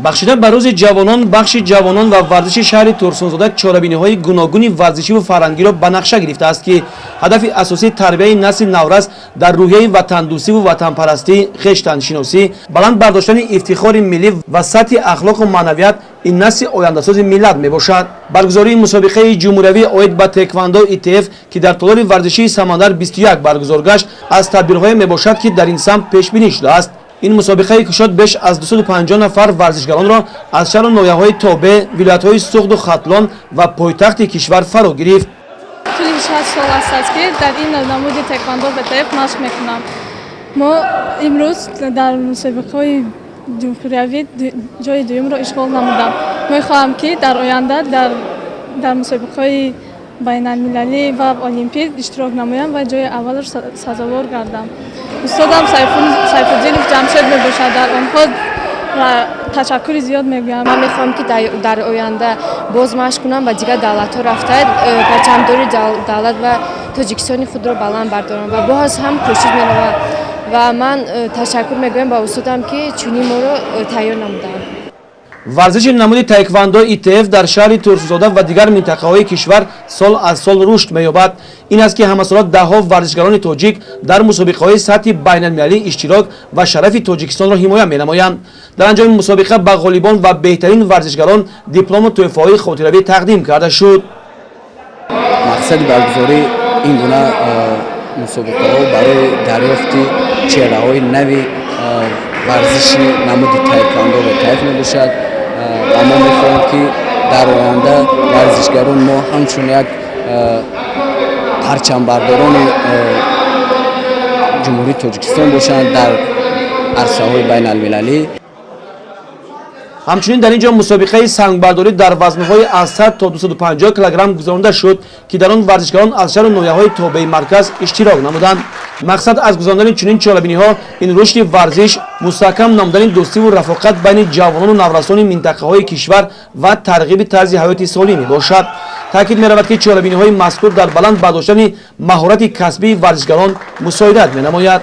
Бахшида ба рӯзи ҷавонон, бахши ҷавонон ва варзиши шаҳри Турсунзода чорабиниҳои гуногуни варзишиву фарҳангиро ба нақша гирифтааст, ки ҳадафи асосии тарбияи насли наврас дар рӯҳияи ватандӯстиву ватанпарастӣ, хештаншиносӣ, баланд бардоштани ифтихори миллӣ ва сатҳи ахлоқу маънавият ин насли ояндасози миллат мебошад. Баргузории мусобиқаи ҷумҳуриявӣ оид ба теквандо ИТФ, ки дар толори варзишии Самандар 21 баргузор гашт, аз тадбирҳое мебошад, ки дар ин самт пешбинӣ шудааст. Ин мусобиқаи кушод беш аз 250 нафар варзишгаронро аз шаҳру ноҳияҳои тобеъ, вилоятҳои Суғду Хатлон ва пойтахти кишвар фаро гирифт. Тӯли 6 сол аст, ки дар ин намуди теквандо ВТФ машқ мекунам. Мо имрӯз дар мусобиқаҳои ҷумҳуриявӣ ҷои дуюмро ишғол намудам. Мехоҳам, ки дар оянда дар мусобиқаҳои байналмилалӣ ва олимпӣ иштирок намоям ва ҷои аввалро сазовор гардам. Устодам Сайфуддинов Ҷамшед мебошад, дар онҳо ташаккури зиёд мегӯям. Ман мехоҳам, ки дар оянда боз машқ кунам ва дигар давлатҳо рафта, парчамдори давлат ва Тоҷикистони худро баланд бардорам ва боз ҳам кӯшиш менамоям. Ва ман ташаккур мегӯям ба устодам, ки чунин моро тайёр намуданд. Варзиши намуди таеквандо ИТФ дар шаҳри Турсунзода ва дигар минтақаҳои кишвар сол аз сол рушд меёбад. Ин аст, ки ҳамасола даҳҳо варзишгарони тоҷик дар мусобиқаҳои сатҳи байналмилалӣ иштирок ва шарафи Тоҷикистонро ҳимоя менамоянд. Дар анҷоми мусобиқа ба ғолибон ва беҳтарин варзишгарон диплому тӯҳфаҳои хотиравӣ тақдим карда шуд. Мақсади баргузории ин гуна мусобиқаҳо барои дарёфти чеҳраҳои нави варзиши намуди таеквандо ВТФ мебошад ва мо мехоҳем, ки дар оянда варзишгарон мо ҳамчун як парчамбардорони Ҷумҳурии Тоҷикистон бошанд дар арсаҳои байналмилалӣ. Ҳамчунин дар ин ҷо мусобиқаи сангбардорӣ дар вазнҳои аз 100 то 250 килограмм гузаронида шуд, ки дар он варзишгарон аз шаҳру ноҳияҳои тобеи марказ иштирок намуданд. Мақсад аз гузарондани чунин чорабиниҳо ин рушди варзиш, мустаҳкам намудани дӯстиву рафоқат байни ҷавонону наврасони минтақаҳои кишвар ва тарғиби тарзи ҳаёти солим мебошад. Таъкид меравад, ки чорабиниҳои мазкур дар баланд бардоштани маҳорати касбии варзишгарон мусоидат менамояд.